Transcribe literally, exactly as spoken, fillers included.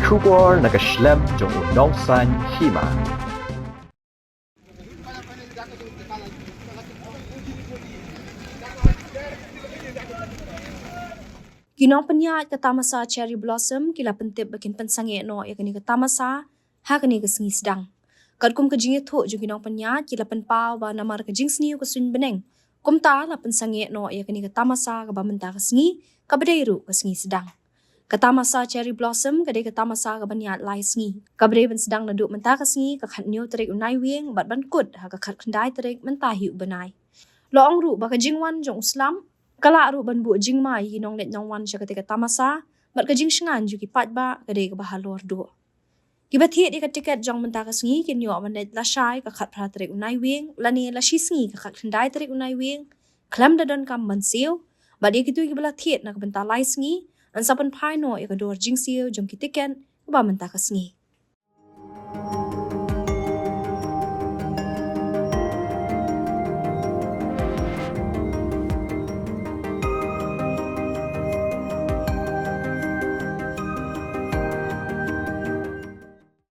Khubor na ka shlem jong u nongsan hima. Ki nongpynïaid ka tamasa Cherry Blossom ki la pyntip ba kin pynsangeh noh ïa kane ka tamasa ha kane ka sngi sdang. Katkum ka jingïathuh jong ki nongpynïaid ki la pynpaw ba namar ka jingsniew ka suiñ bneng, kumta la pynsangeh noh ïa kane ka tamasa kaba mynta ka sngi, kaba dei ruh ka sngi sdang. Ka tamasa Cherry Blossom ka dei ka tamasa kaba ñiad lai sngi, kaba dei ban sdang naduh mynta ka sngi ka khathynñiew tarik u Naiwieng bad ban kut ha ka khatkhyndai tarik mynta hi u bnai. La ong ruh ba ka jingwan jong u slap ka lah ruh ban buh jingma ïa ki nongleit nongwan sha katei ka tamasa, bad ka jingshngaiñ jong ki paidbah ka dei kaba halor duh. Kiba thied ïa ka tiket jong mynta ka sngi kin ïoh ban leit lashai ka khatphra tarik u Naiwieng lane la shi sngi ka khatkhyndai tarik u Naiwieng, khlem da donkam ban siew, bad ïa kito kiba la thied na ka bynta lai sngi, yn sa pynphai noh ïa ka dor jingsiew jong ki tiket kaba mynta ka sngi.